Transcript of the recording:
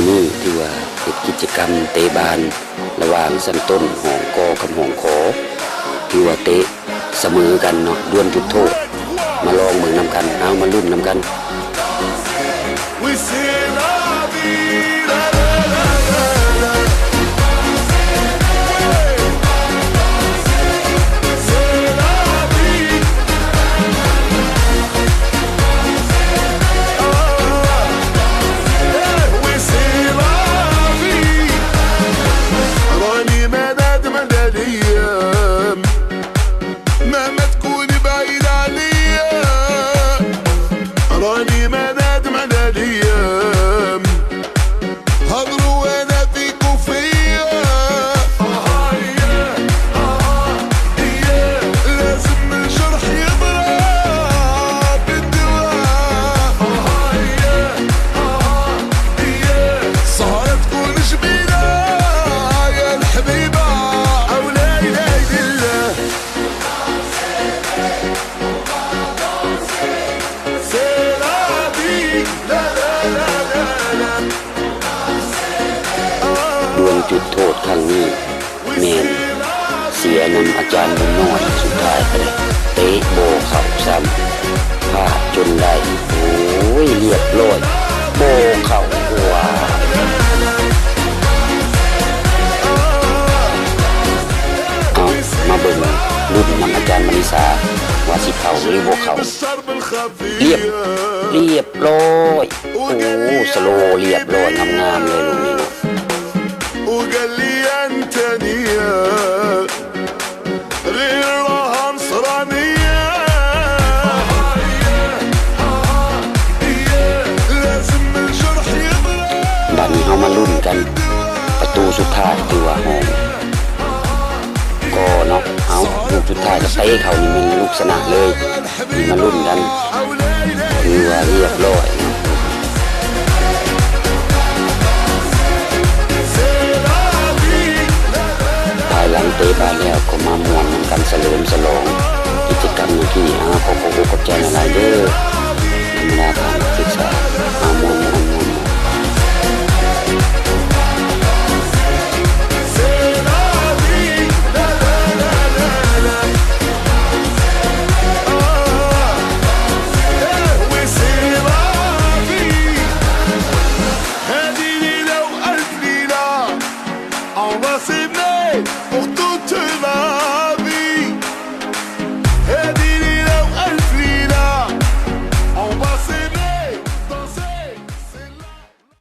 ນີ້ຖືວ່າເຮັດກິດຈະກຳເຕະບານລະຫວ່າງຊັ້ນຕົ້ນ ຫ້ອງ ກ ກັບ ຫ້ອງ ຂ ຖືວ່າເຕະສະເໝີກັນເນາະ ດວນຈຸດໂທດ. ມາລອງເບິ່ງນຳກັນ ເອົາ ມາລຸ້ນນຳກັນ. راني ما نادم على الأيام، مهما تكوني بعيدة عليا. راني ما نادم على الأيام، هضروا أنا فيك وفيا. لازم الجرح يضرب بالدواء. سهرة تكون جميلة يا الحبيبة، أو لا إله إلا الله. C'est la vie. ດວນຈຸດໂທດຄັ້ງນີ້ ແມ່ນເສຍນຳອາຈານບຸນນ້ອຍ ສຸດທ້າຍກໍໄດ້ເຕະບໍ່ເຂົ້າຊ້ຳ ພາດຈົນໄດ້. ໂອ້ຍ ລຽບລ້ອຍ ບໍ່ເຂົ້າ. ວ້າ ເອົາ ມາເບິ່ງ ລຸ້ນນຳອາຈານມະນິສາ ວ່າຊິເຂົ້າຫຼືບໍ່ເຂົ້າ. ລຽບ ລຽບລ້ອຍ. ໂອ້ ສະໂລ ລຽບລ້ອຍ ງາມໆເລີຍລູກນີ້ເນາະ. وقال لي أنت نية غير راها نصرانية. لازم الجرح يضرب. ບາດນີ້ເຮົາມາລຸ້ນກັນ ປະຕູສຸດທ້າຍ ຖືວ່າຫ້ອງ ກໍເນາະ. ເອົາ ລູກສຸດທ້າຍກໍເຕະເຂົ້າ ນີ້ແມ່ນລູກຊະນະເລີຍ. ນີ້ມາລຸ້ນກັນ ຖືວ່າລຽບລ້ອຍ